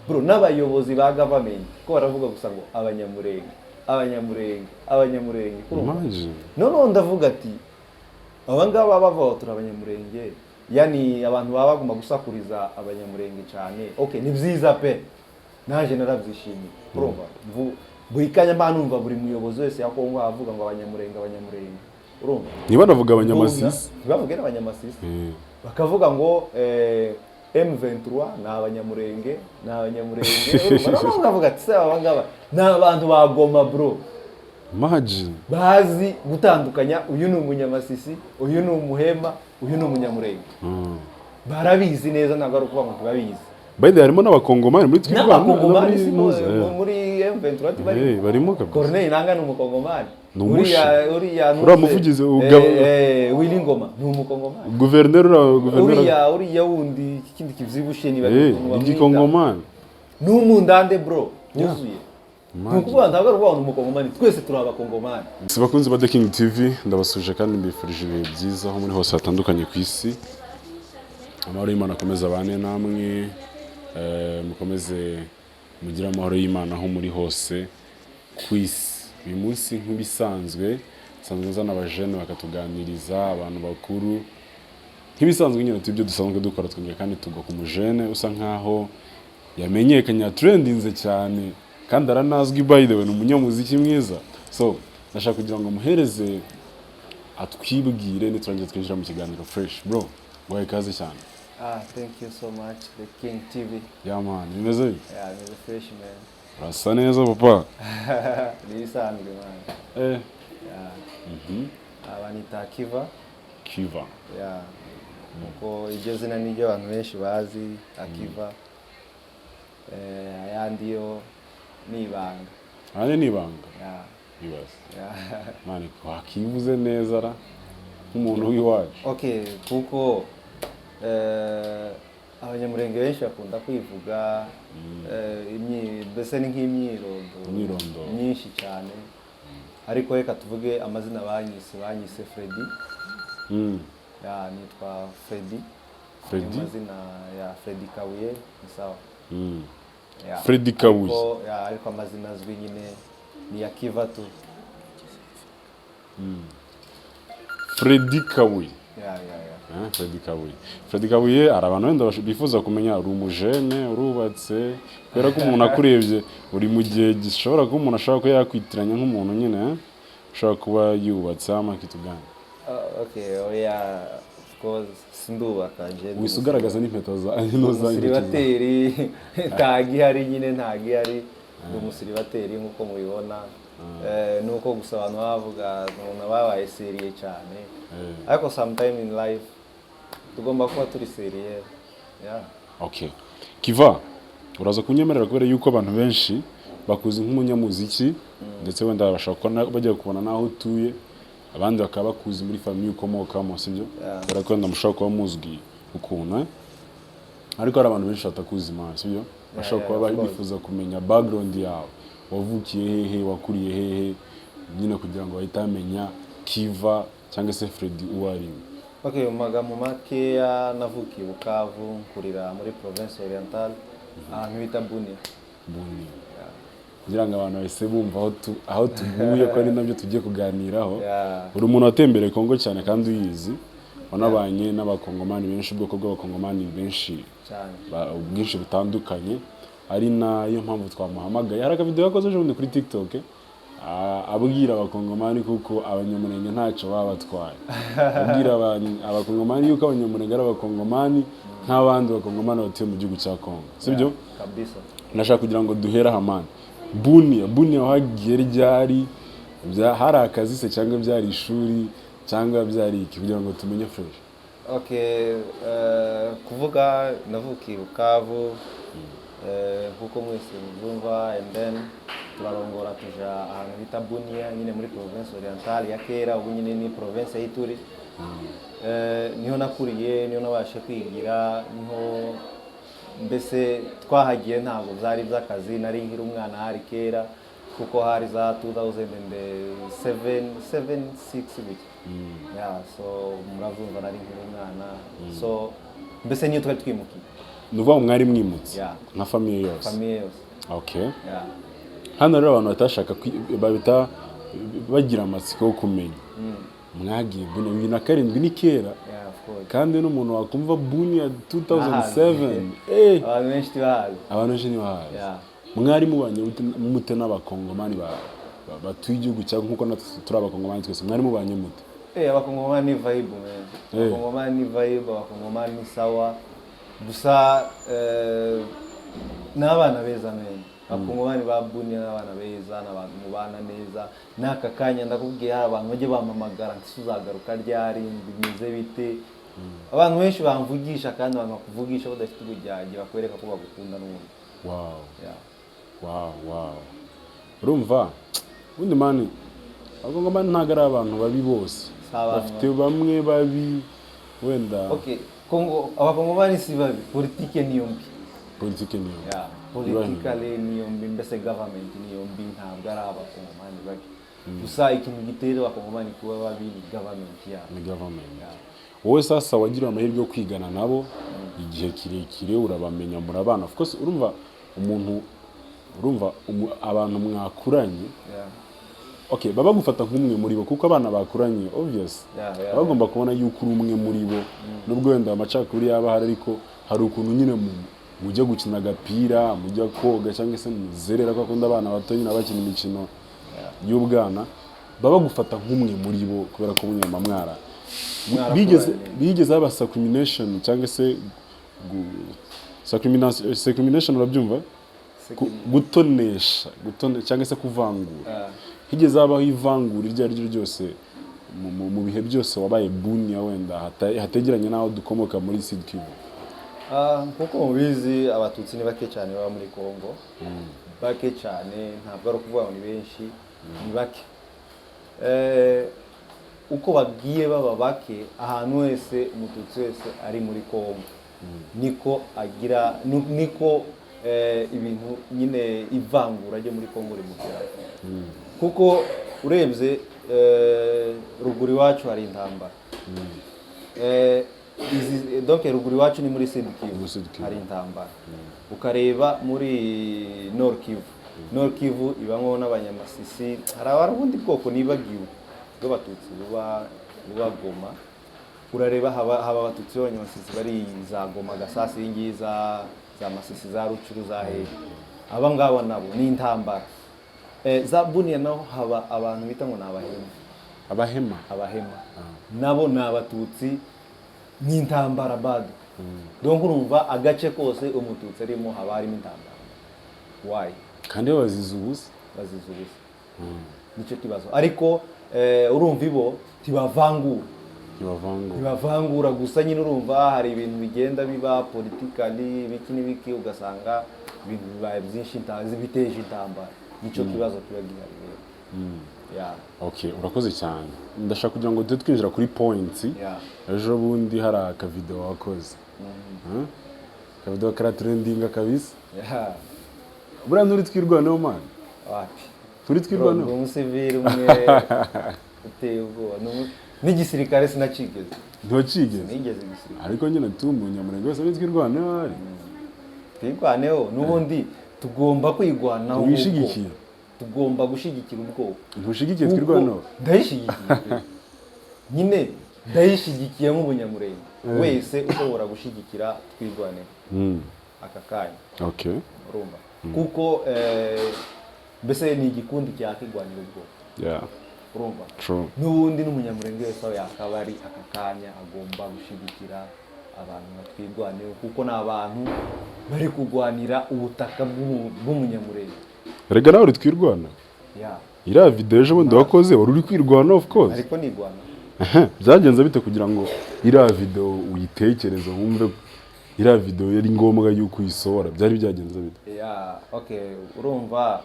Bro, n'abayobozi ba government ko baravuga gusa ngo Abanyamurenge, Abanyamurenge, Abanyamurenge, urumva? Imagine. Noneho ndavuga ati aba ngaba bavuga ngo turi Abanyamurenge, yani abantu baba bagomba gusakuriza Abanyamurenge cyane. Okay, ni byiza pe, naje narabyishimiye, urumva? Buri kanya mba numva buri muyobozi wese ya Kongo avuga ngo Abanyamurenge, Abanyamurenge, urumva? Ntibanavuga Abanyamasisi. Ntibavuge n'Abanyamasisi. Bakavuga ngo M23 ni Abanyamurenge, ni Abanyamurenge, urumva? Noneho nkavuga ati se aba ngaba ni abantu ba Goma, bro? Imagine. Bazi gutandukanya uyu ni Umunyamasisi, uyu ni Umuhema, uyu ni Umunyamurenge. Barabizi neza, ntabwo ari ukuvuga ngo ntibabizi. By the way, harimo n'Abakongomani muri Twirwaneho. N'Abakongomani si Ntuzi, muri M23 bari. Barimo kabisa. Corneille Nangaa ni Umukongomani. Ni Umushi. Uriya Uriya muvugizi Willy Ngoma ni Umukongomani. Guverineri, uriya guverineri. Uriya wundi, iki kindi kibyibushe niba Igikongomani. Ni umundande, bro, wuzuye. Ni ukuvuga ntabwo ari ukuvuga ngo ni Umukongomani, twese turi Abakongomani. Si bakunzi ba The King TV, ndabasuje kandi mbifurije ibihe byiza aho muri hose hatandukanye ku isi. Amahoro y'Imana akomeze abane namwe, mukomeze mugire amahoro y'Imana aho muri hose ku isi. Uyu munsi nk'ibisanzwe nsanzwe nzana abajene bakatuganiriza, abantu bakuru, nk'ibisanzwe nyine tubyo dusanzwe dukora. Twongera kandi tugwa ku mujene usa nkaho yamenyekanye, yatrendinze cyane kandi aranazwi. By the way, ni umunyamuziki mwiza. So ndashaka kugira ngo muhereze atwibwire, niturangiza twinjira mu kiganiro fresh. Bro, guhaye ikaze cyane. Ah, thank you so much, The King TV. Yeah man, bimeze bite? Yeah, ni fresh, man. Urasa neza, papa. Ni ibisanzwe, man. Yeah. Aba nita Kiva. Kiva. Yeah. Kuko iryo zina niryo abantu benshi bazi, Akiva. Ayandi yo ni ibanga. Ahandi ni ibanga. Yeah. Ibaze. Yeah. Man, wakivuze neza ra nk'umuntu w'iwacu. Okay, kuko Abanyamurenge benshi bakunda kwivuga mbese ni nk'imyirondoro Imyirondoro. myinshi cyane, ariko reka tuvuge amazina banyise Freddy. Yeah, nitwa Freddy. Freddy? Ayo mazina ya Freddy Kabuye ni sawa. Yeah. Freddy Kabuye. Ariko, yeah, ariko amazina azwi nyine ni ya Kiva tu. Freddy Kabuye. Yeah. Freddy Kabuye. Freddy Kabuye, hari abantu wenda bifuza kumenya, uri umujene, urubatse? Kubera ko umuntu akurebye uri mu gihe gishobora kuba umuntu ashobora kuba yakwitiranya nk'umuntu nyine, ushobora kuba yubatse ama kitugana. Okay, oya, of course sindubaka nje. Ndi Wise ugaragaza n'impeta za ino za umusiribateri, ntago ihari nyine, ntago ihari. Ndi umusiribateri nk'uko mubibona. Nuko gusa abantu bavuga umuntu babaye sérieux cyane, ariko sometime in life tugomba kuba turi sérieux, yeah. Okay. Kiva, uraza kunyemerera kubera yuko abantu benshi bakuzi nk'umunyamuziki, ndetse wenda bashobora kubona bajya kubona n'aho utuye, abandi bakaba bakuzi muri famille ukomokamo, sibyo? Yeah. Kubera ko wenda mushobora kuba muzwi ukuntu, eh? Ariko hari abantu benshi batakuzi, man, sibyo? Bashobora kuba Yeah, of course. bifuza kumenya background yawe, wavukiye hehe, wakuriye hehe nyine, kugira ngo bahite bamenya Kiva cyangwa se Freddy uwo ari we. Okay, mu magambo makeya, navukiye Bukavu, nkurira muri Province Orientale, ahantu bita Bunia. Bunia. Kugira ngo abantu bahise bumva aho tuguye, ko ari nabyo tugiye kuganiraho. Uri umuntu watembereye Kongo cyane kandi uyizi, wanabanye n'Abakongomani benshi, ubwoko bw'Abakongomani benshi Cyane. Ubwinshi butandukanye, ari nayo mpamvu twamuhamagaye. Hari akavideo yakoze ejo bundi kuri TikTok, abwira Abakongomani kuko Abanyamurenge ntacyo baba batwaye, abwira Abakongomani yuko Abanyamurenge ari Abakongomani nk'abandi Bakongomani batuye mu gihugu cya Kongo, sibyo? Kabisa. Ndashaka kugira ngo duhere aha, man. Bunia, Bunia wahagiye ryari? Hari akazi se, cyangwa byari ishuri, cyangwa byari iki, kugira ngo tumenye fresh? Okay, kuvuga navukiye Bukavu, nkuko mwese mubyumva, and then turarongora tuja ahantu bita Bunia nyine muri Province Orientale ya kera, ubu nyine ni province ya Ituri. Niho nakuriye, niho nabashe kwigira, niho mbese twahagiye. Ntabwo byari iby'akazi, nari nkiri umwana, hari kera kuko hari za 2007, 7, 6 gutya. Yeah, so murabyumva, nari nkiri umwana, so mbese niyo twari twimukiye. Ni ukuvuga ngo mwari mwimutse Yeah. nka famille yose? Famille yose. Okay. Yeah. Hano rero abantu batashaka babita bagira amatsiko yo kumenya, mwagiye Bunia 2007, ni kera. Yeah, of course. Kandi n'umuntu wakumva Bunia 2007, eh, Abantu benshi ntibahazi. Abantu benshi ntibahazi. Yeah. Mwari mubanye mute n'abakongomani batuye igihugu, cyangwa nk'uko natwe turi abakongomani twese, mwari mubanye mute? Eh, abakongomani ni vibe, man. Abakongomani ni vibe, abakongomani ni sawa. Gusa n'abana beza, man. Abakongomani ba Bunia n'abana beza, n'abantu mubana neza. N'aka kanya ndakubwiye, hari abantu bajya bampamagara nti uzagaruka ryari, bimeze bite? Abantu benshi bamvugisha, kandi abantu bakuvugisha badafite ubujyage, bakwereka ko bagukunda n'ubundi. Yeah. Wow, urumva ubundi man, abakongomani ntabwo ari abantu babi bose. Si abantu. Bafite bamwe babi wenda. Okay, Kongo, abakongomani si babi, politike niyo mbi. Politike niyo. Yeah, politically niyo mbi, mbese government niyo mbi, ntabwo ari abakongomani babi. Gusa ikintu gitera abakongomani kuba babi ni government yabo. Ni government. Wowe sasa wagiriwe amahirwe yo kwigana nabo igihe kirekire, urabamenya, murabana. Of course, urumva umuntu, urumva abantu mwakuranye, okay, baba bagufata nk'umwe muri bo, kuko abana bakuranye, obvious, baba bagomba kubona yuko uri umwe muri bo, nubwo wenda amacakubiri yaba ahari, ariko hari ukuntu nyine mujya gukina agapira, mujya koga, cyangwa se muzerera, ko akunda abana bato nyine bakina imikino y'ubwana, baba bagufata nk'umwe muri bo kubera ko munyuma mwara Mwarakuranye. Bigeze haba discrimination cyangwa se discrimination, urabyumva? Gutonesha, cyangwa se kuvangura? Higeze habaho ivangura iryo ari ryo ryose mu bihe byose wabaye Bunia, wenda hategeranye n'aho dukomoka muri Sud Kivu? Ah, nkuko mubizi, abatutsi ni bake cyane baba muri Congo, bake cyane, ntabwo ari ukuvuga ngo ni benshi, ni bake. Uko bagiye baba bake, ahantu hese umututsi wese ari muri Congo niko agira niko ibintu nyine, ivangura ryo muri Congo rimugeraho, kuko urebye ruguru iwacu hari intambara. Donc ruguru iwacu ni muri Sud Kivu. Muri Sud Kivu. Hari intambara. Ukareba muri Nord Kivu, Nord Kivu ibamo n'abanyamasisi, hari ubundi bwoko nibagiwe bw'abatutsi buba Goma. Urareba haba abatutsi b'abanyamasisi bari za Goma, Gasasi, iyi ngiyi za Masisi, za Rucuru, za hehe. Aba ngaba nabo ni intambara. Za Bunia naho haba abantu bita ngo ni abahema. Abahema. Abahema nabo ni abatutsi, ni intambara bado. Donc urumva agace kose umututsi arimo haba harimo intambara. Why? Kandi bazize ubusa. Bazize ubusa, nicyo kibazo. Ariko urumva ibo ntibavangura. Ntibavangura. Ntibavangura, gusa nyine urumva hari ibintu bigenda biba politically, ibiki n'ibiki, ugasanga ibintu bibaye byinshi, biteje intambara. Nicyo kibazo kiba gihari rero. Yeah. Okay, urakoze cyane. Ndashaka kugira ngo tujye twinjira kuri points. Ejo bundi hari akavideo wakoze. Huh? Akavideo karatrendinga kabisa. Buriya nturi Twirwaneho, man? Wapi. Turi Bro, ndi Twirwaneho. umusivili umwe uteye ubwoba. N'igisirikare sinacigeze. Ntiwacigeze? Nigeze igisirikare. Ariko nyine tu umunyamurenge wese ari Twirwaneho ari. Twirwaneho n'ubundi tugomba kwigwanaho nk'ubwoko. Wishigikiye? Tugomba gushyigikira ubwoko. Ntushigikiye Kuko Twirwaneho? Ndayishyigikiye nyine, ndayishyigikiye nk'umunyamurenge wese ushobora gushyigikira Twirwaneho aka kanya. Urumva, kuko mbese ni igikundi cyakigwanira ubwoko. Urumva, True. n'ubundi n'umunyamurenge wese aho yakaba ari aka kanya agomba gushyigikira abantu batwirwaneho, kuko ni abantu bari kurwanira ubutaka bw'umunyamurenge. Erega nawe uri Twirwana. Yeah. Iriya video ejo bundi wakoze wari uri kwirwana, of course. Ariko nigwana. Byagenze bite kugira ngo iriya video uyitekereze, wumve iriya video yari ngombwa yuko uyisohora? Byari byagenze bite? Yeah, okay, urumva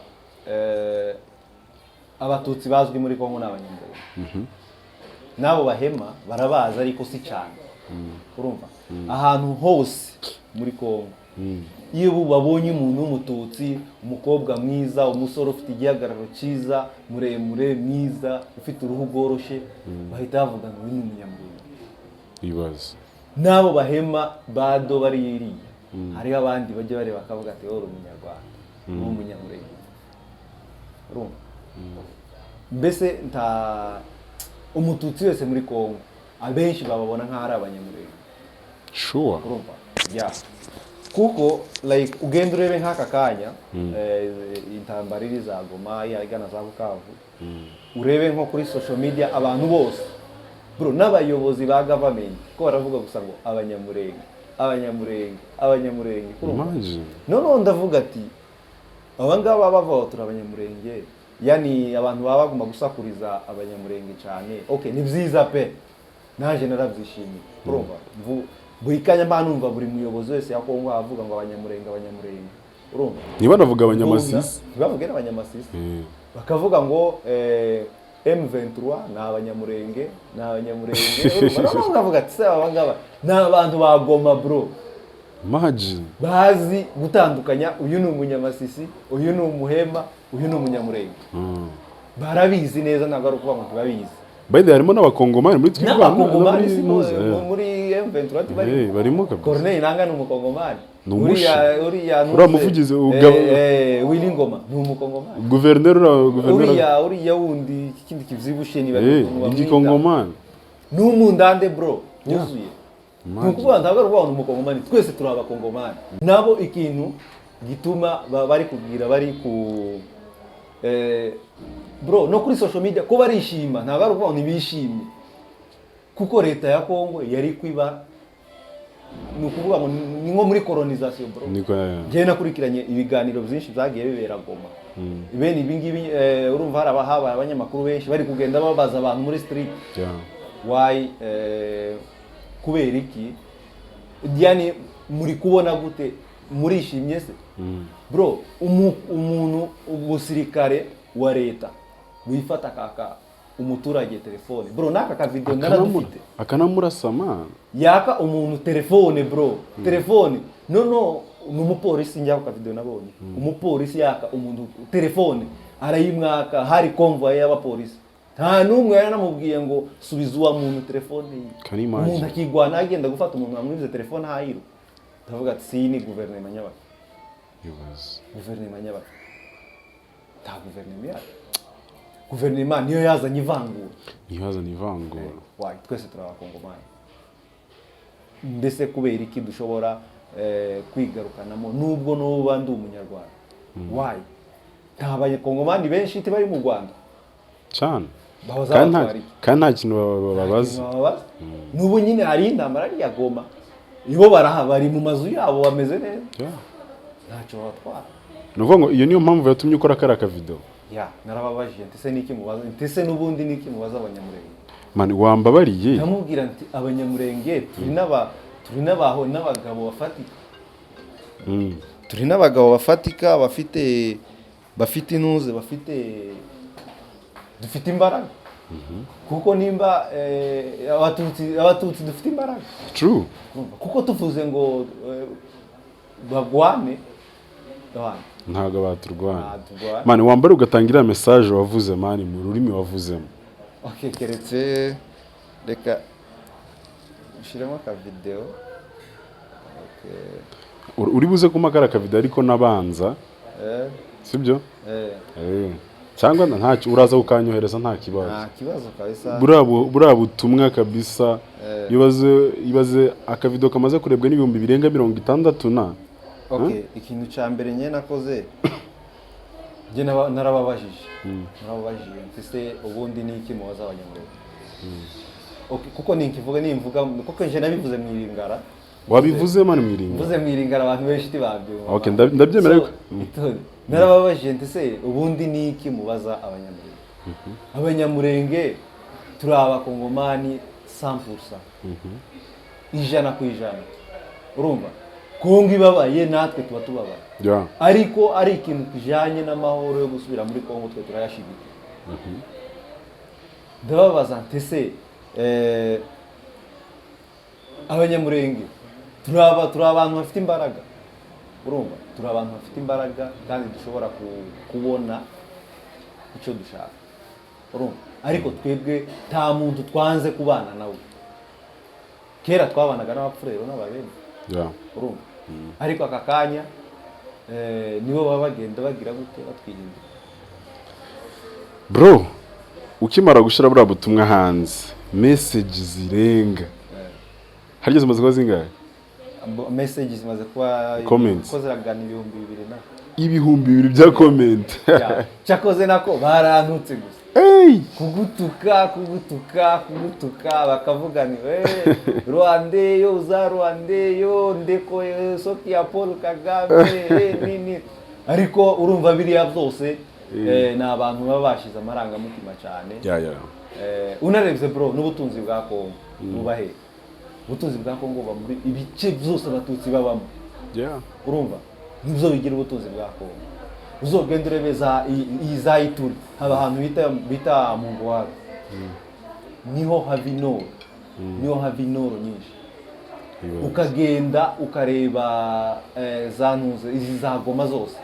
abatutsi bazwi muri Kongo ni abanyamurenge, n'abo bahema barabazi ariko si cyane. Urumva, ahantu hose muri Kongo iyo ubu babonye umuntu w'umututsi, umukobwa mwiza, umusore ufite igihagararo cyiza, muremure, mwiza, ufite uruhu rworoshye, bahita bavuga ngo uyu ni umunyamurenge. Ibaze. N'abo bahema bado baririya. Hariho abandi bajya bareba bakavuga ati: "Wowe uri Umunyarwanda, uri Umunyamurenge." Urumva, mbese nta Umututsi wese muri Kongo, abenshi bababona nk'aho ari Abanyamurenge. Urumva, yeah, kuko like ugenda urebe nk'aka kanya, intambara iri za Goma igana za Bukavu, urebe nko kuri social media, abantu bose, bro, n'abayobozi ba government ko baravuga gusa ngo Abanyamurenge, Abanyamurenge, Abanyamurenge. Urumva? Imagine. Noneho ndavuga ati: "Aba ngaba bavuga ngo turi Abanyamurenge, yani abantu baba bagomba gusakuriza Abanyamurenge cyane." Okay, ni byiza pe, naje narabyishimiye. Urumva, buri kanya mba numva buri muyobozi wese ya Kongo avuga ngo Abanyamurenge, Abanyamurenge. Urumva? Niba navuga Abanyamasisi. Ntibavuge n'Abanyamasisi. Bakavuga ngo M23 ni Abanyamurenge, ni Abanyamurenge. Urumva, noneho nkavuga ati: "Se aba ngaba ni abantu ba Goma, bro, Imagine. bazi gutandukanya uyu ni Umunyamasisi, uyu ni Umuhema, uyu ni Umunyamurenge?" Barabizi neza, ntabwo ari ukuvuga ngo ntibabizi. By the way, harimo n'Abakongomani muri Twirwaneho. N'Abakongomani si Muze, muri M23 bari. Barimo kabisa. Corneille Nangaa ni Umukongomani. Ni Umushi. Uriya Uriya muvugizi Willy Ngoma ni Umukongomani. Guverineri, uriya guverineri. Uriya wundi, iki kindi kivyibushe ni Igikongomani. Ni umundande, bro, wuzuye. Ni ukuvuga, ntabwo ari ukuvuga ngo ni Umukongomani, twese turi Abakongomani. Nabo ikintu gituma bari kubwira, bari ku bro, no kuri social media ko barishima, ntabwo ari ukuvuga ngo ntibishimye, kuko leta ya Kongo yari kwiba, ni ukuvuga ngo ni nko muri colonisation, bro. Niko. Njyewe nakurikiranye ibiganiro byinshi byagiye bibera Goma bene ibi ngibi. Urumva, hari habaye abanyamakuru benshi bari kugenda babaza abantu muri street: "Why, kubera iki? Yani muri kubona gute? Murishimye se?" Bro, umuntu, umusirikare wa leta wifata kaka umuturage telefone, bro, n'aka kavideo naradufite. Akanamurasa, man. Yaka umuntu telefone, bro, telefone. No, ni umupolisi. Njya ku kavideo nabonye umupolisi yaka umuntu telefone, arayimwaka. Hari convoy y'abapolisi, nta n'umwe yari anamubwiye ngo subiza uwa muntu telefone ye. Can you imagine? Umuntu akigwana agenda gufata umuntu wamwize telefone ahayiru. Ndavuga ati: "Si ni guverinoma nyabaki?" Ibaze. Guverinoma nyabaki? Nta guverinoma yacu. Guverinoma niyo yazanye ivangura. Ntibazane ivangura. Why? Twese turi Abakongomani. Mbese kubera iki dushobora kwigarukanamo nubwo nuba ndi Umunyarwanda? Why? Nta Banyakongomani benshi bari mu Rwanda? Cyane. Bahoza Kandi nta batwara iki? Kandi nta kintu babaza. Babaza. N'ubu nyine hari intambara ariya Goma, ibo baraha, bari mu mazu yabo, bameze neza. Ntacyo babatwara. Ni ukuvuga ngo iyo niyo mpamvu yatumye ukora kariya kavideo. Ya, narababajije nti: "Se niki mubaza?" Nti: "Se n'ubundi niki mubaza Abanyamurenge?" Man, wambabariye. Ndamubwira nti: "Abanyamurenge turi n'abaho n'abagabo bafatika." Turi n'abagabo bafatika, bafite intuze, dufite imbaraga, kuko nimba Abatutsi dufite imbaraga. True. Urumva? Kuko tuvuze ngo bagwane abana, Ntabwo baturwana. Ntaturwana. Man, wambara ugatanga iriya message wavuze, man, mu rurimi wavuzemo. Okay, keretse reka ushyiremo akavideo. Okay. Uri buze kumpa kariya kavideo, ariko nabanza, sibyo? Eh. Cyangwa ntacyo, uraza kukanyohereza, nta kibazo. Nta kibazo kabisa. Buriya butumwa kabisa. Ibaze, ibaze akavideo kamaze kurebwa n'ibihumbi birenga 60 na Okay, ikintu cya mbere njye nakoze, njye narababajije nti: "Se ubundi ni iki mubaza Abanyamurenge?" Okay, kuko ninkivuga, nimvuga, kuko nje nabivuze mu Iringara. Wabivuze, man, mu Iringara? Mvuze mu Iringara abantu benshi ntibabyumva. Okay, ndabyemera. So, Ariko itonde. Narababajije nti: "Se ubundi ni iki mubaza Abanyamurenge? Abanyamurenge turi Abakongomani 100%, 100%. Urumva, Kongo ibabaye, natwe tuba tubabaye, ariko ari ikintu kijanye n'amahoro yo gusubira muri Kongo, twe turayashigikiye." Ndababaza nti: "Se Abanyamurenge turi abantu bafite imbaraga. Urumva, turi abantu bafite imbaraga kandi dushobora kubona icyo dushaka. Urumva, ariko twebwe nta muntu twanze kubana nawe. Kera twabanaga n'Abapfurero n'Ababembe." Urumva? Ariko aka kanya nibo baba bagenda bagira gute, batwihindura. Bro, ukimara gushyira buriya butumwa hanze, message zirenga, harya zimaze kuba zingahe? Message zimaze kuba Comments. ko ziragana 2000 na 2000 bya comment. Ya, cyakoze nako barantutse gusa. Hey! Kugutuka, kugutuka, kugutuka, bakavuga ni "Rwande yo, uza Rwande yo, ndeko soki ya Paul Kagame nini." Ariko urumva biriya byose ni abantu baba bashize amarangamutima cyane. Ya. Unarebye bro, n'ubutunzi bwa Kongo buba he? Ubutunzi bwa Kongo buba muri ibice byose abatutsi babamo. Urumva nibyo bigira ubutunzi bwa Kongo. Uzogenda urebe za iyi za Ituri, haba ahantu bita mu Ngwara, niho hava inoro, niho hava inoro nyinshi. Ukagenda ukareba za ntuze izi za Goma zose,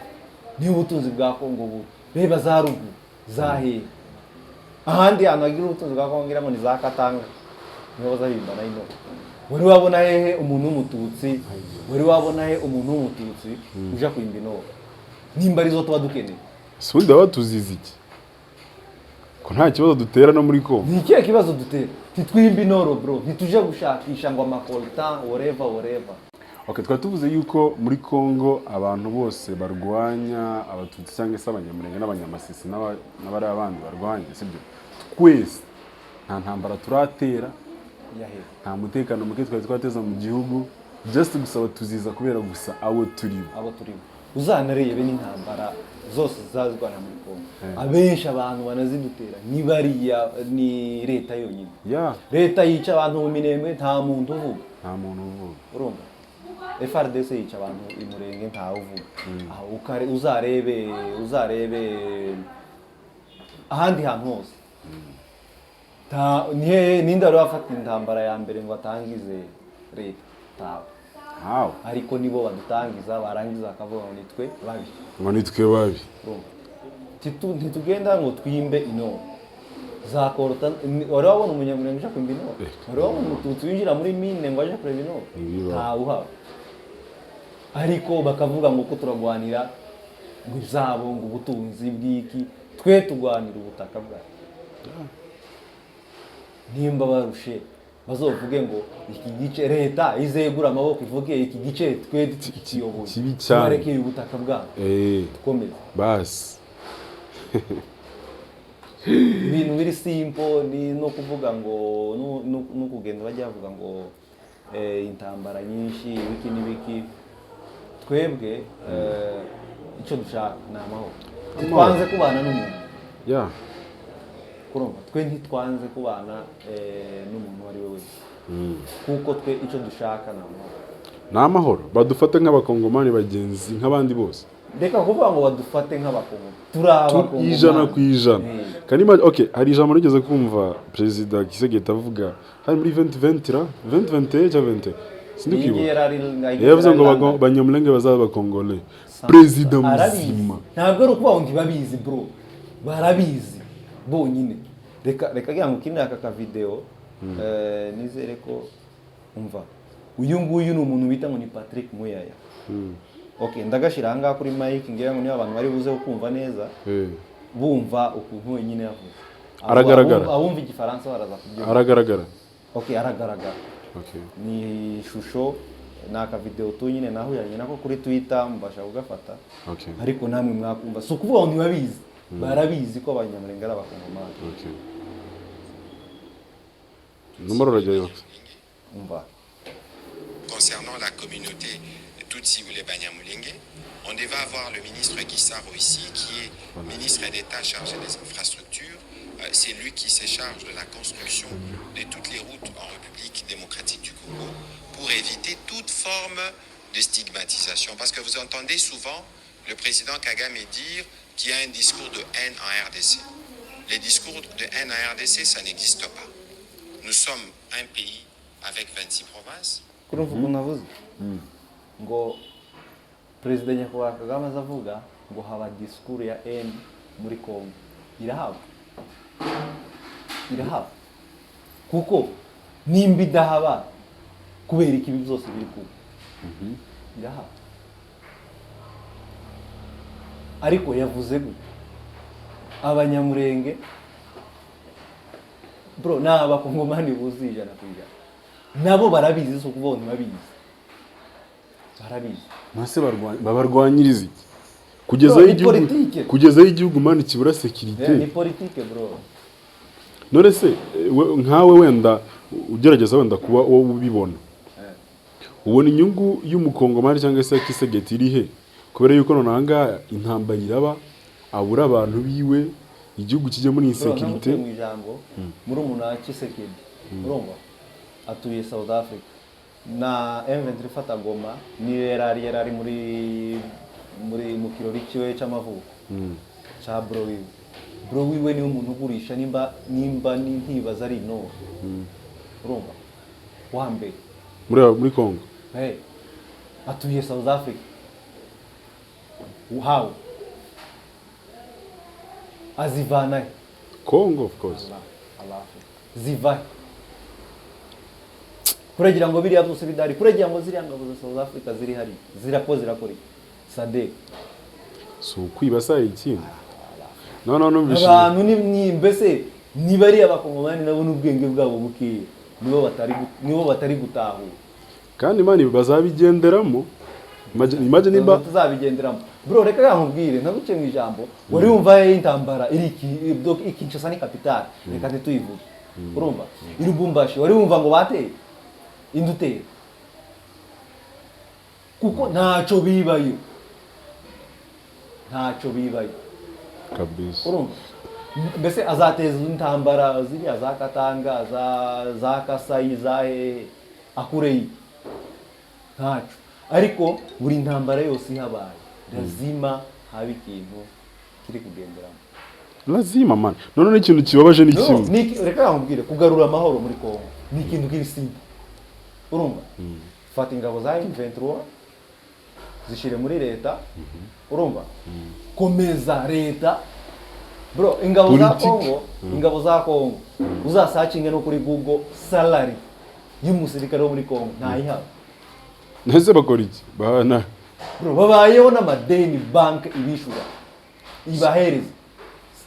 niho ubutunzi bwa Kongo buri. Reba za ruguru za hehe, ahandi hantu hagira ubutunzi bwa Kongo ngira ngo ni za Katanga, niho bazahimba na ino. Wari wabona hehe umuntu w'umututsi, wari wabona he umuntu w'umututsi uja kwimba inoro, nimba arizo tuba dukeneye? Si ubundi baba tuzize iki, ko nta kibazo dutera no muri Kongo? Ni ikihe kibazo dutera? Ntitwimbe inoro bro, ntituje gushakisha ngo ama coltan, whatever, whatever. Okay, twari tuvuze yuko muri Kongo abantu bose barwanya abatutsi cyangwa se abanyamurenge n'abanyamasisi n'abariya bandi barwanya, sibyo? Twese nta ntambara turatera, Yahe? nta mutekano muke twari twateza mu gihugu, just gusa batuziza kubera gusa abo turi bo. Abo turimo. Uzanarebe n'intambara zose zazwana muri Kongo, abenshi abantu banazidutera ni bariya, ni leta yonyine. Leta yica abantu mu Minembwe, nta muntu uvuga. Nta muntu uvuga. Urumva FARDC yica abantu i Murenge, ntawe uvuga. Aho uzarebe ahandi hantu hose. Ni hehe, ninde wari wafata intambara ya mbere ngo atangize leta? Ntawe. Ntawe. Ariko nibo badutangiza, barangiza bakavuga ngo nitwe babi. Ngo nitwe babi. Urumva? Ntitugenda ngo twimbe inoro za coltan. Wari wabona umunyamurenge uje kwimba inoro? Wari wabona umututsi winjira muri mine ngo aje kureba inoro? Ntibibaho. Ntawe uhaba. Ariko bakavuga ngo ko turagwanira ngo izabo, ngo ubutunzi bw'iki. Twe turwanira ubutaka bwacu. Nimba barushe, bazovuge ngo iki gice leta izegura amaboko, ivuge iki gice twe tukiyoboye, Kibi cyane. tubarekeye ubutaka bwabo, dukomeze. Basi. Ibintu biri simple, ni no kuvuga ngo no kugenda bajya bavuga ngo intambara nyinshi, ibiki n'ibiki. Twebwe icyo dushaka ni amahoro. Ntitwanze kubana n'umuntu. Kurumva, twe ntitwanze kubana n'umuntu uwo ari we wese, kuko twe icyo dushaka ni amahoro. Ni amahoro, badufate nk'abakongomani bagenzi nk'abandi bose. Reka kuvuga ngo badufate nk'abakongo, turi abakongomani. 100%. Kandi okay, hari ijambo nigeze kumva Perezida Tshisekedi avuga hari muri 2020 ra 2021 cyangwa 20, sindi Iyi ngiyi kwibuka. yari Yavuze ngo ari London. Banyamulenge bazaba abakongole, perezida Arabizi. muzima. Ntabwo ari ukuvuga ngo ntibabizi bro, barabizi bonyine. Reka ngira ngo ukinire aka kavideo, nizere ko umva. Uyu nguyu ni umuntu bita ngo ni Patrick Muyaya. Okay, ndagashyira ahangaha kuri mic, ngira ngo niba abantu bari buze kumva neza, bumva ukuntu wenyine yavuze. Aragaragara. Abumva igifaransa baraza kubyumva. Aragaragara. Okay, aragaragara. Okay. Ni ishusho, ni akavideo tu nyine nahuyanye nako kuri Twitter, mubasha kugafata. Okay. Ariko namwe mwakumva, si ukuvuga ngo ntibabizi, barabizi ko abanyamurenge ari abakongomani. Okay, numero urajyayo. Umva. Concernant la communauté Tutsi ou les Banyamulenge, on devait avoir le ministre Gisaro ici, qui est ministre d'État chargé des infrastructures. C'est lui qui se charge de la construction de toutes les routes en République démocratique du Congo pour éviter toute forme de stigmatisation. Parce que vous entendez souvent le président Kagame dire qu'il y a un discours de haine en RDC. Les discours de haine en RDC, ça n'existe pas. Nous sommes un pays avec 26 provinces. Kurumva ukuntu avuze ngo Perezida nyakubahwa Kagame aza avuga ngo haba discours ya haine muri Congo. Irahaba, irahaba, kuko nimba idahaba, kubera iki ibi byose biri kuba? Irahaba, ariko yavuze gute? Abanyamurenge, bro, ni Abakongomani buzuye 100%. Nabo barabizi, si ukuvuga ngo ntibabizi, barabizi. Ntase babarwanyiriza iki kugeza Bro, aho ni igihugu politike. Kugeza aho igihugu, man, kibura sécurité. Ni politike, bro. None se nkawe wenda ugerageza wenda kuba wowe ubibona, ubona inyungu y'Umukongomani cyangwa se ya Tshisekedi iri he? Kubera yuko none aha ngaha intambara iraba, abura abantu biwe, igihugu kijya muri Bro, insécurité. ntamuciye mu ijambo, murumuna wa Tshisekedi, urumva, atuye South Africa. Na M23 ifata Goma, niyo yari ari muri mu kirori kiwe cy'amavuko ca bro wiwe. Bro wiwe niwe umuntu ugurisha, nimba ntibaza ari intore, urumva, wa mbere. Muri Congo. Hey, atuye South Africa. How azivana he? Congo, of course. Allah, Allah, ziva he? Kuragira ngo biriya byose bidahari, kuragira ngo ziriya ngabo za South Africa ziri hari zirakora iki? SADC. Si ukwiba sa ikindi noneho numvise Abantu ni mbese niba ari Abakongomani nabo n'ubwenge bwabo bukeya, nibo batari gutahura. Kandi, man, bazabigenderamo. Imagine nimba Tuzabigenderamo, bro. Reka nkubwire, ntaguce mu ijambo. Wari wumva he intambara iri i Kinshasa? Ni capitale, reka ntituyivuge. Urumva, i Lubumbashi wari wumva ngo bateye indi utera? Kuko ntaco bibayo, ntaco bibayo. Kabisa. Urumva, mbese azateza intambara ziriya za Katanga, za Kasayi, za hehe, akureyi? Ntaco. Ariko buri ntambara yose ihabaye, lazima haba ikintu kiri kugenderamo. Lazima, man. None n'ikintu kibabaje ni No, kimwe. Reka nkubwire, kugarura amahoro muri Congo ni ikintu kiri simple. Urumva, fata ingabo za M23 zishyire muri leta. Urumva, komeza leta, bro. Ingabo za Politiki. Congo, ingabo za Congo, uzasearchinge no kuri Google, salary y'umusirikare wo muri Congo ntayihaba. Ese bakora iki? Bana Bro, babayeho n'amadeni, banki ibishura, ibahereza.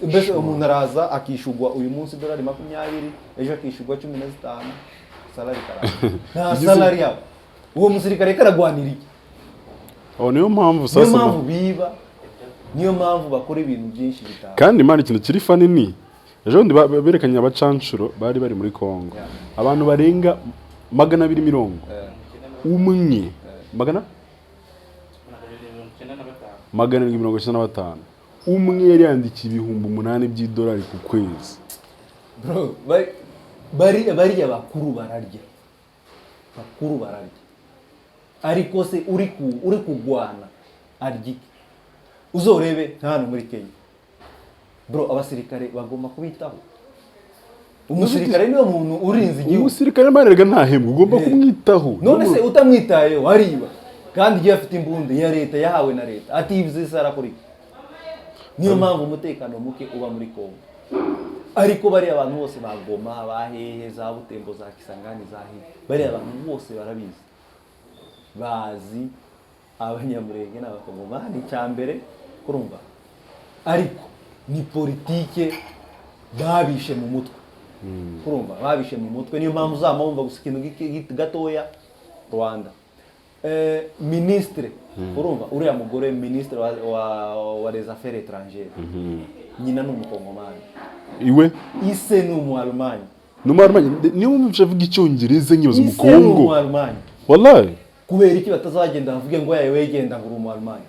Mbese umuntu araza akishugwa uyu munsi $20, ejo akishugwa 15. Salary karanga, nta salary yabo. Uwo musirikare karagwanira iki? Aho niyo mpamvu Niyo sasa mpamvu biba, niyo mpamvu bakora ibintu byinshi bitanu. Kandi, man, ikintu kiri funny ni ejo bundi berekanye abacanshuro bari muri Congo, abantu barenga 200, umwe magana 795, umwe yari yandikiye $8,000 ku kwezi. Bro, bariya bakuru bararya, bakuru bararya. Ariko se uri kugwana arya iki? Uzorebe nka hano muri Kenya, bro, abasirikare bagomba kubitaho. Umusirikare niwe muntu urinze igihugu. Umusirikare, man, erega ntahembwa, ugomba kumwitaho. None se utamwitayeho ariba? Kandi igihe afite imbunda ya leta, yahawe na leta, atibye se arakora iki? Niyo mpamvu umutekano muke uba muri Congo. Ariko bariya abantu bose ba Goma, ba hehe, za Butembo, za Kisangani, za hehe, bariya abantu bose barabizi, bazi Abanyamurenge n'Abakongomani icya mbere. Kurumva, ariko ni politike babishe mu mutwe. Kurumva, babishe mu mutwe. Niyo mpamvu uzamwumva wumva gusa ikintu gatoya Rwanda. Ministre, urumva, uriya mugore ministre wa les affaires étrangères, nyina ni Umukongomani. Iwe? Ise ni Umualmanye. Ni Umualmanye. Niyo mpamvu avuga Icyongereza nkibaza. Ise ni Umukongo? Umualmanye. Wallahi. Kubera iki batazagenda bavuge ngo yawe wegenda ngo uri Umualmanye?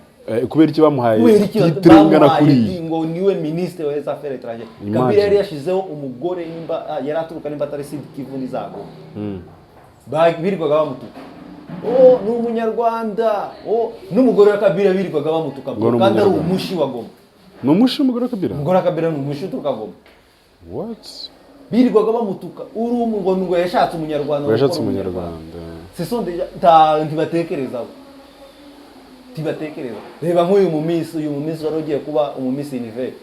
Kubera iki bamuhaye Kubera iki titre ingana bamuhaye kuriya? Ngo niwe ministre wa les affaires étrangères? Imagine. Kabila yari yashizeho umugore, nimba yari aturuka nimba atari Sud Kivu n'izago. Birirwaga bamutuka, oh, ni Umunyarwanda, oh, n'umugore wa Kabila birirwaga bamutuka, Ngo ni kandi ari Umunyarwanda. Umushi wa Goma. Ni Umushi umugore wa Kabila? Umugore wa Kabila ni Umushi uturuka Goma. What? Birirwaga bamutuka uri ngo yashatse Umunyarwanda. Ngo yashatse ngo Umunyarwanda. Ce sont déjà ta ntibatekerezaho, ntibatekereza. Reba nk'uyu mu miss, uyu mu miss wari ugiye kuba umu Miss Univers,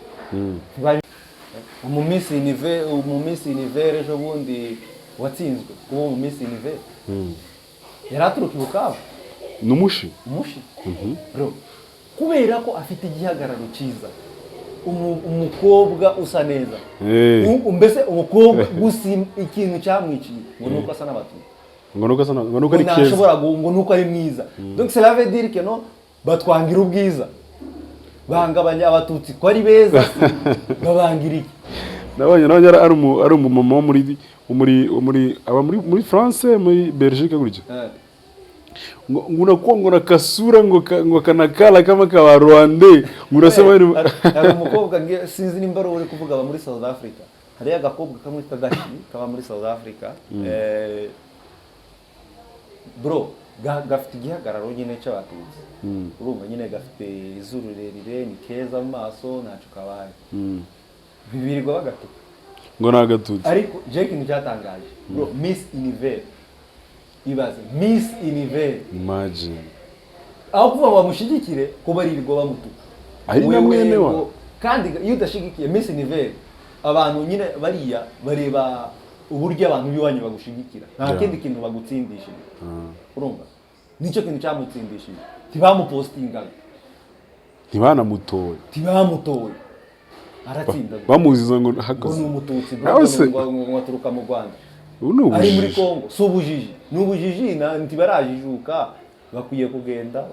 umu Miss Univers, umu Miss Univers ejo bundi watsinzwe kuba umu Miss Univers, yari aturuka i Bukavu. Ni umushi. Umushi, bro, kubera ko afite igihagararo cyiza, umukobwa usa neza. Mbese umukobwa gusa, ikintu cyamwiciye ngo ni uko asa n'Abatutsi. Ngo nuko asa ngo nuko ari Ngo keza. ntashobora ngo nuko ari mwiza. Donc cela veut dire que no batwangira ubwiza, banga Abatutsi ko ari beza, babangira iki? Nabonye ari umumama wo muri aba muri France, muri Belgique gutyo. Ngo unakuwa ngo na kasura ngo kanakala kama ka Rwanda, ngo unasema ni Hari umukobwa sinzi nimba ari uri kuvuga, aba muri South Africa. Hariyo agakobwa kamwe k'agashi kaba muri South Africa. Bro, gafite igihagararo nyine cy'Abatutsi, urumva nyine gafite izuru rirerire, ni keza mu maso, ntacyo kabaye, birirwa bagatuka. Ngo ni Agatutsi. Ariko je ikintu cyatangaje, bro, Miss Univers, ibaze, Miss Univers. Imagine. Aho kuvuga ngo bamushyigikire, ko baririrwa bamutuka. Ari na Wewe mwene wa kandi iyo udashigikiye Miss Univers, abantu nyine bariya bareba uburyo abantu b'iwanyu bagushigikira, nta kindi kintu bagutsindishije. Urumva nicyo kintu cyamutsindishije, ntibamupostingaga. Ntibanamutoye. Ntibamutoye, aratsinda. Bamuziza ngo Ngo hakaze ni Umututsi, bro, Nawe ngo ngo aturuka mu Rwanda. Ubu ni Ari muri ubujiji. Congo. Si ubujiji, ni ubujiji ntibarajijuka. Bakwiye kugenda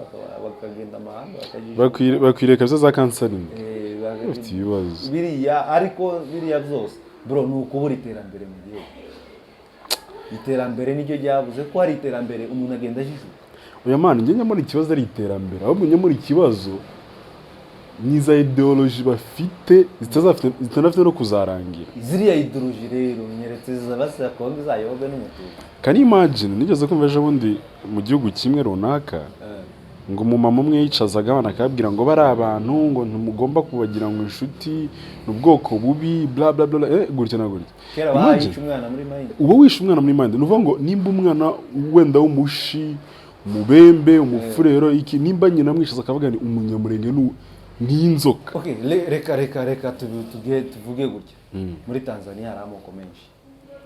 bakagenda amahanga bakajijuka. Bakwiriye kabisa za counseling. Bafite ibibazo. Biriya, ariko biriya byose, bro, ni ukubura iterambere mu gihugu. Iterambere niryo ryabuze, ko hari iterambere umuntu agenda ajijuka. Oya man, njye nyamara ikibazo ari iterambere, ahubwo nyamara ikibazo ni za idéologie bafite zitanafite no kuzarangira. Ziriya idéologie rero nyeretse zaba Kongo izayoborwe n'Umututsi. Can you imagine, nigeze kumva ejo bundi mu gihugu kimwe runaka, ngo umumama umwe yicazaga abana akababwira ngo bari abantu, ngo ntimugomba kubagira ngo inshuti, ni ubwoko bubi, bla bla bla, gutya na gutya. Kera Imagine. bayica umwana muri mind. Uba wishe umwana muri mind. Ni ukuvuga ngo nimba umwana wenda w'Umushi, Umubembe, Umufurero, iki, nimba nyina amwishaza akavuga ni Umunyamurenge nk'inzoka. Okay, reka tuvuge gutya: muri Tanzania hari amoko menshi,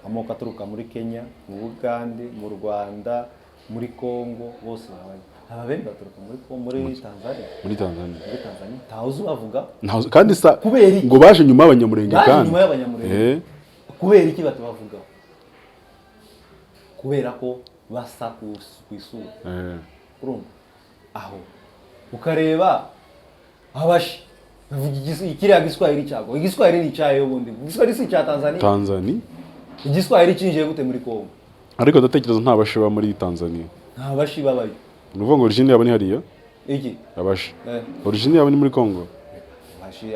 amoko aturuka muri Kenya, mu Bugande, mu Rwanda, muri Congo, bose babayo. Ababembe baturuka muri Tanzania. Muri Tanzania. Muri Tanzania ntawe uzi ubavuga. Kandi sa Kubera iki? Ngo baje nyuma y'Abanyamurenge. Baje Kandi nyuma y'Abanyamurenge. Kubera iki batabavugaho? Kubera ko basa ku isura. Urumva aho ukareba Abashi bavuga kiriya Giswahili cyago. Igiswahili ni icyayo ubundi, Igiswahili si icya Tanzania? Tanzania. Igiswahili cinjiye gute muri Congo? Ariko ndatekereza nta Bashi baba muri Tanzania. Nta Bashi babayo. Ni ukuvuga ngo origine yabo ni hariya. Iki? Abashi. Eh. Origine yabo ni muri Congo.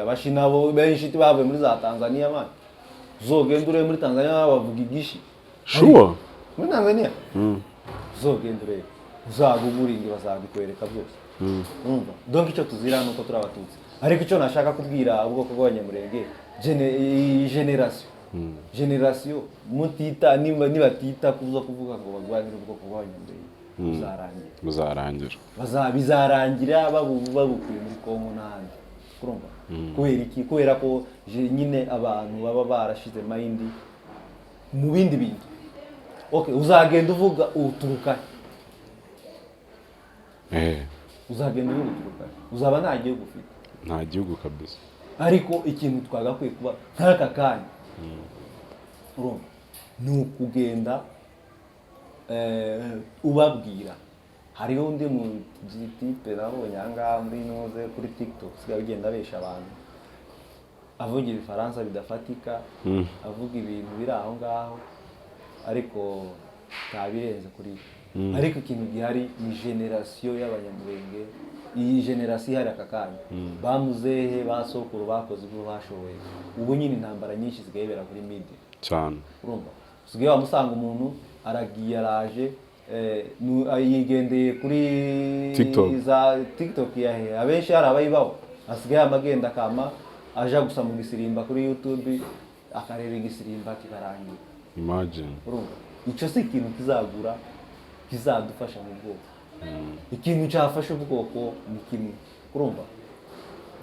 Abashi nabo benshi bavuye muri za Tanzania, man. Uzogenda urebe muri Tanzania bavuga Igishi. Sure. Muri Tanzania uzogenda urebe, uzaguguringe, bazabikwereka byose. Urumva, donc icyo tuzira ni uko turi Abatutsi. Ariko icyo nashaka kubwira ubwoko bw'Abanyamurenge, iyi génération mutita, niba nibatita kuza kuvuga ngo barwanire ubwoko bw'Abanyamurenge, buzarangira. Buzarangira. Bizarangira babukuye muri Kongo n'ahandi. Urumva kubera iki? Kubera ko nyine abantu baba barashize mind mu bindi bintu. Okay, uzagenda uvuga uturuka he? Uzagenda uvuga uturuka he? Uzaba nta gihugu ufite. Nta gihugu kabisa. Ariko ikintu twagakwiye kuba nk'aka kanya, urumva, ni ukugenda ubabwira. Hariho undi mu type nabonye aha ngaha muri noze kuri TikTok, usigaye ugenda abesha abantu, avuga Ibifaransa bidafatika, avuga ibintu biri aho ngaho, ariko ntabirenze kuri we. Ariko ikintu gihari ni génération y'Abanyamurenge, iyi génération ihari aka kanya, ba muzehe, ba sokuru bakoze ibyo bashoboye. Ubu nyine intambara nyinshi zisigaye bibera kuri media. Cyane. Urumva, usigaye wamusanga umuntu aragiye, araje, yigendeye kuri TikTok. za TikTok yahe, abenshi hari abayibaho, asigaye amagenda akama aja gusa mu gisirimba kuri YouTube, akareba igisirimba kikarangira. Imagine. Urumva, icyo si ikintu kizagura, kizadufasha mu bwoko. Ikintu cyafasha ubwoko ni kimwe. Urumva,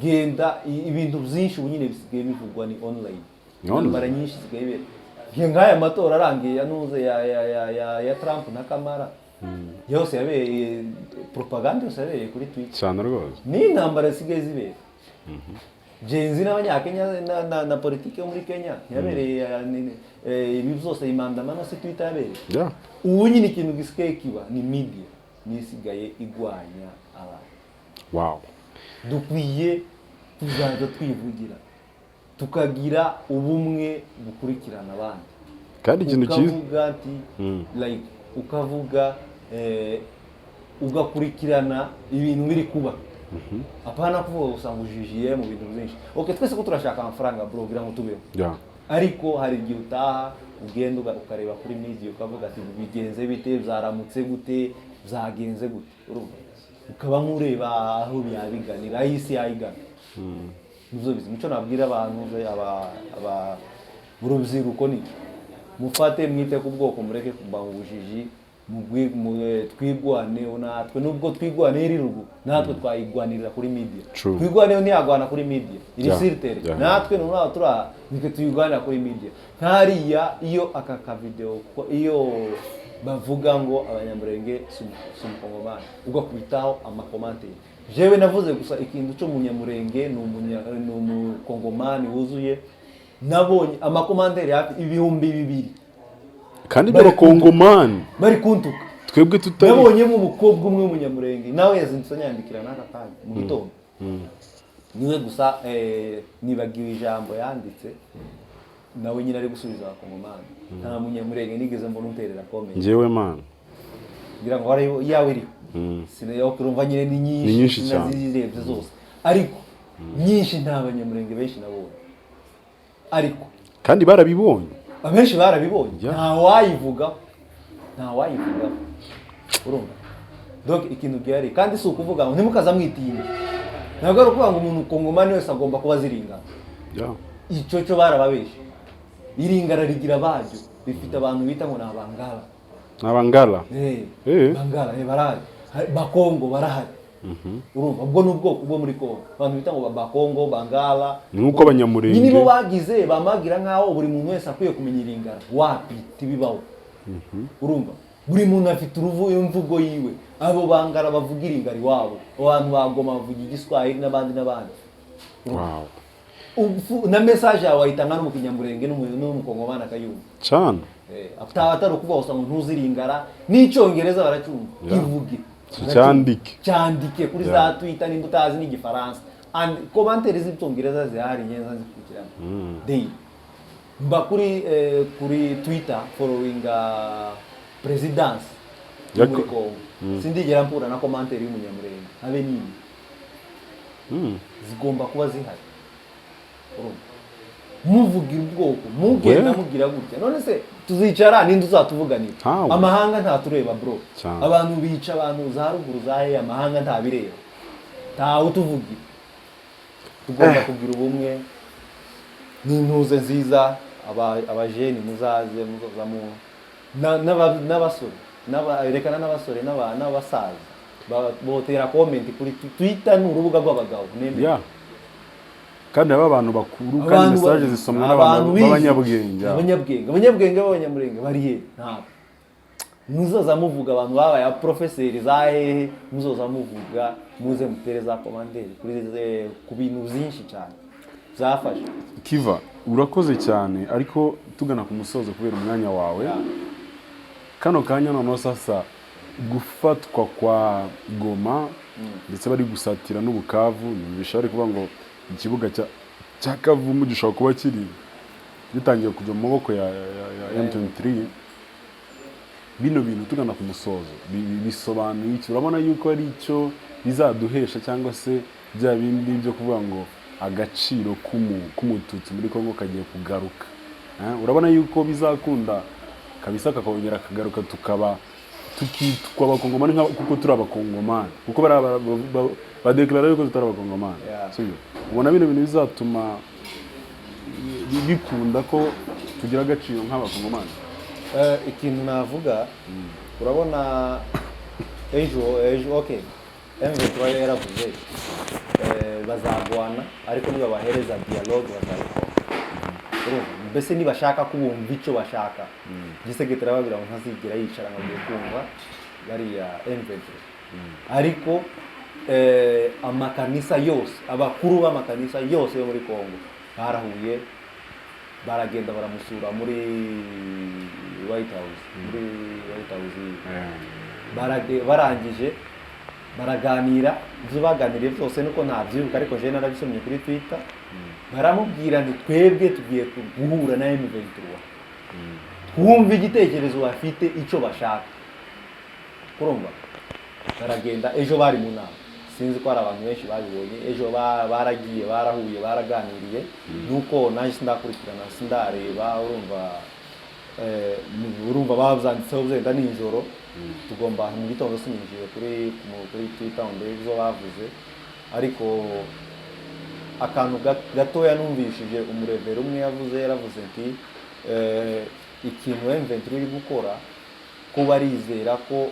genda ibintu byinshi ubu nyine bisigaye bivugwa ni online. Ni online. Intambara nyinshi zisigaye bibera. Nge nk'aya matora arangiye ya nuze ya Trump na Kamala. Yose yabereye, propaganda yose yabereye kuri Twitter. Cyane rwose. Ni intambara zisigaye zibera Gen Z n'Abanyakenya na politiki yo muri Kenya yabereye ibi byose, imandamano si Twitter yabereye? Ubu nyine ikintu gisigaye kiba ni media, niyo isigaye igwanya abantu. Dukwiye kuzaza twivugira, tukagira ubumwe bukurikirana abandi. Kandi ikintu cyiza Ukavuga ati like ukavuga ugakurikirana ibintu biri kuba, apana kuvuga gusa ngo ujijiye mu bintu byinshi. Okay, twese ko turashaka amafaranga, bro, kugira ngo tubeho, ariko hari igihe utaha, ugenda ukareba kuri media, ukavuga ati bigenze bite, byaramutse gute, byagenze gute, urumva ukaba nk'ureba aho byabiganira, aho isi yayigana. Nibyo bizima. Icyo nabwira abantu aba urubyiruko ni mufate, mwite ku bwoko, mureke kuba mu bujiji, twigwaneho natwe. Nubwo twigwaneho iri ruguru, natwe twayigwanirira kuri media. True. Twigwaneho ntiyagwana kuri media iri sur terre. Natwe noneho turi nitwe tuyigwanira kuri media. Nk'hariya iyo aka kavideo iyo bavuga ngo Abanyamurenge si umukongomani, ugakubitaho amacommentaires. Jewe navuze gusa ikintu cy'Umunyamurenge ni umukongomani wuzuye, nabonye amacommentaires hafi 2000. Kandi by'Abakongomani. Bari kuntuka. Twebwe tutari. Nabonyemo umukobwa umwe w'Umunyamurenge, nawe yazindutse anyandikira n'aka kanya mu gitondo, niwe gusa nibagiwe ijambo yanditse, nawe nyine ari gusubiza Abakongomani. Nta Munyamurenge nigeze mbona unterera comment. Njyewe man. Ngira ngo hariho iyawe iriho. Sinayo, urumva nyine ni nyinshi. Ni nyinshi cyane. Sinazirebye zose, ariko nyinshi nta Banyamurenge benshi nabonye, ariko Kandi barabibonye. Abenshi barabibonye. Yeah. Nta wayivugaho, nta wayivugaho, urumva? Donc ikintu gihari kandi si ukuvuga ngo ntimukaza mwitinya, ntabwo ari ukuvuga ngo umuntu kongomani wese agomba kuba aziringana. Icyo cyo barababeshe. Iringara rigira abaryo, rifite abantu bita ngo ni Abangaba. Ni Abangala. Bangala barahari. Bakongo barahari, urumva? Ubwo ni ubwoko bwo muri Kongo, abantu bita ngo Bakongo, Bangala. Ni nk'uko Abanyamurenge- Nyine bo bagize bamagira nk'aho buri muntu wese akwiye kumenya iringara. Wapi, tibibaho, urumva? Buri muntu afite uruvu imvugo yiwe. Abo Bangara bavuga iringara iwabo, abantu ba Goma bavuga Igiswahili, n'abandi n'abandi. Na message yawe wayitanga no mu Kinyamurenge n'Umukongomani akayumva. Cyane. Atari ukuvuga gusa ngo ntuziringara, n'Icyongereza baracyumva. Ivuge. Cyandike. Cyandike kuri za Twitter nimba utazi n'Igifaransa. And commentaires z'Icyongereza zihari, ngenza zikurikirana daily. Mba kuri Twitter following presidence yo muri Congo, sindigera mpura na commentaire y'Umunyamurenge habe nini. Zigomba kuba zihari, urumva? Muvugira ubwoko, mugenda mugira gutya. None se tuzicara, ninde uzatuvuganira? Ntawe. Amahanga ntatureba, bro. Cyane. Abantu bica abantu za ruguru za hehe, amahanga ntabireba, ntawe utuvugira. Tugomba kugira ubumwe n'intuze nziza. Abajeni muzaze, muzoza mu n'abasore rekana n'abasore n'abasaza botera comment kuri Twitter. Ni urubuga rw'abagabo nemeye. Yeah. Kandi haba abantu bakuru kandi Abantu message zisomwa n'abantu abantu bize. b'abanyabwenge. Abanyabwenge b'Abanyamurenge bari he? Ntabwo muzoza muvuga abantu babaye abaprofeseri za hehe. Muzoza muvuga, muze mutere za commentaires ku bintu byinshi cyane byafashe. Kiva, urakoze cyane, ariko tugana ku musozo kubera umwanya wawe kano kanya. Noneho sasa gufatwa kwa Goma, ndetse bari gusatira n'Ubukavu, numvisha bari kuvuga ngo ikibuga cya Kavumu gishobora kuba kiri gitangiye kujya mu maboko ya M23. Bino bintu, tugana ku musozo, bisobanuye iki? Urabona yuko ari icyo bizaduhesha, cyangwa se bya bindi byo kuvuga ngo agaciro k'Umututsi muri Kongo kagiye kugaruka? Urabona yuko bizakunda kabisa kakongera kagaruka, tukaba tukitwa Abakongomani kuko turi Abakongomani, kuko bariya badeclara yuko tutari Abakongomani? Sibyo? Ubona bino bintu bizatuma bikunda ko tugira agaciro nk'Abakongomani? Ikintu navuga, urabona ejo okay, M23 yaravuze bazagwana, ariko nibabahereza dialogue bazabikora, urumva? Mbese nibashaka ko bumva icyo bashaka, Tshisekedi arababwira ngo ntazigera yicara ngo agiye kumva. bariya M23, ariko amakanisa yose, abakuru b'amakanisa yose yo muri Congo barahuye, baragenda baramusura muri White House, muri White House. Barangije baraganira. Ibyo baganiriye byose nuko ntabyibuka, ariko jewe narabisomye kuri Twitter. Baramubwira nti: "Twebwe tugiye guhura na M23, twumve igitekerezo bafite, icyo bashaka." Kurumva baragenda, ejo bari mu nama, sinzi ko hari abantu benshi babibonye. Ejo baragiye, barahuye, baraganiriye. Nuko nanjye sindakurikirana, sindareba. Urumva urumva babyanditseho byenda nijoro, tugomba mu gitondo. Sininjiye kuri Twitter ngo ndebe ibyo bavuze, ariko akantu gatoya numvishije umurevera umwe yavuze, yaravuze ati ikintu M23 iri gukora, ko barizera ko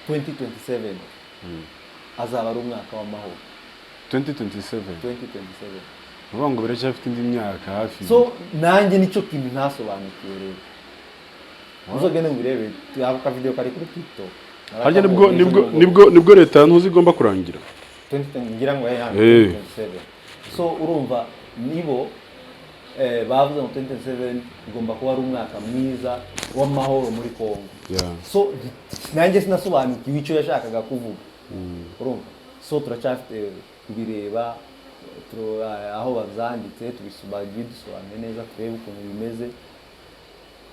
2027 azaba ari umwaka w'amahoro. 2027? 2027. Ni ukuvuga ngo biracyafite indi myaka hafi. So nanjye nicyo kintu ntasobanukiwe. Rero uzogende ngo urebe ako kavideo kari kuri TikTok. Harya nibwo leta ya ntuzi igomba kurangira? 2020, ngira ngo 2027. So urumva nibo bavuze ngo 2027 igomba kuba ari umwaka mwiza w'amahoro muri Congo. So nanjye sinasobanukiwe icyo yashakaga kuvuga, urumva. So turacyafite kubireba, aho babyanditse, tubisobanuye, dusobanuye neza, turebe ukuntu bimeze.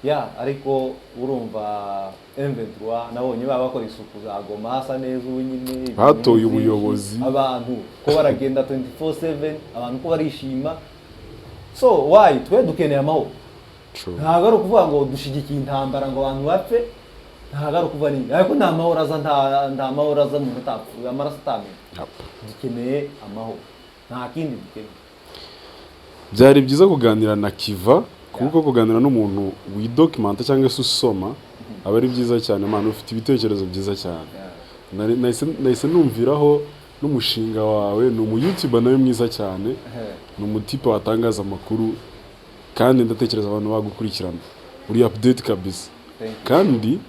Ya, ariko urumva M23 nabonye baba bakora isuku za Goma, hasa neza ubu nyine, ibintu Batoye byinshi. ubuyobozi. Abantu ko baragenda 24/7, abantu ko barishima. So why? Twe dukeneye amahoro. True. Ntabwo ari ukuvuga ngo dushyigikiye intambara ngo abantu bapfe, ntabwo ari ukuvuga nini, ariko nta mahoro aza, nta mahoro aza umuntu atapfuye, amaraso atamena. Dukeneye amahoro, nta kindi dukeneye. Byari byiza kuganira na Kiva, kuko kuganira n'umuntu widocumenta cyangwa se usoma aba ari byiza cyane. Man, ufite ibitekerezo byiza cyane. Nahise numviraho n'umushinga wawe. Ni umu YouTuber nawe mwiza cyane, ni umutipe watangaza amakuru, kandi ndatekereza abantu bagukurikirana, uri update kabisa. Thank you. Kandi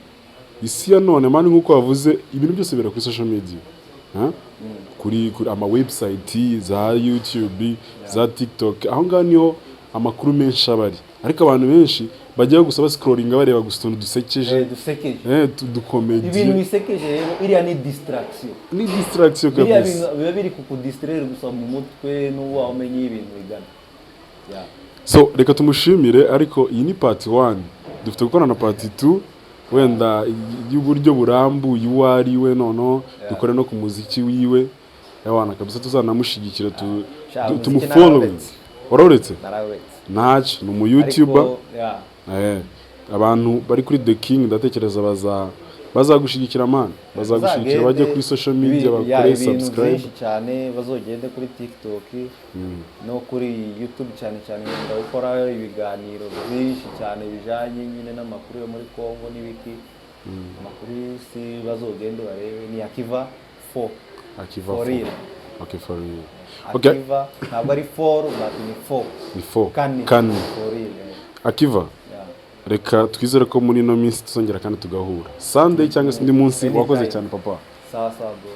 isi ya none, man, nk'uko wavuze, ibintu byose bira kuri social media. Ha? Kuri ama website za YouTube, za TikTok, aho ngaho niho amakuru menshi aba ari, ariko abantu benshi bajyaho gusa bascrollinga, bareba gusa utuntu dusekeje. Dusekeje. Ducomedy. Ibintu bisekeje rero, iriya ni distraction. Ni distraction Biriya kabisa. bintu biba biri kukudistraire gusa mu mutwe, n'ubu wamenye ibintu bigana. Yeah. So reka tumushimire, ariko iyi ni part 1, dufite gukora na part 2 wenda y'uburyo burambuye uwo ari we, noneho dukore no ku muziki wiwe. Yawana kabisa, tuzanamushyigikira Sha, umuziki tumufollowing. narawuretse. Warawuretse? Narawuretse. Ntacyo, ni umu YouTuber. Ariko, yeah. Abantu bari kuri The King, ndatekereza bazagushyigikira, man, bazagushyigikira, bajye kuri social media bakore ibintu subscribe. Byinshi cyane, bazogende kuri TikTok no kuri YouTube cyane cyane. Nkunda gukora ibiganiro byinshi cyane bijanye nyine n'amakuru yo muri Congo n'ibiki, amakuru y'isi. Bazogende barebe, ni Akiva 4. Akiva For 4. real. Okay, for real, okay. Akiva ntabwo ari 4, but ni 4. Ni 4. Kane. Kane. For real. Akiva, reka twizere ko muri ino minsi tuzongera kandi tugahura Sunday cyangwa se undi munsi. Anytime. Wakoze cyane, papa. Sawa sawa, bro.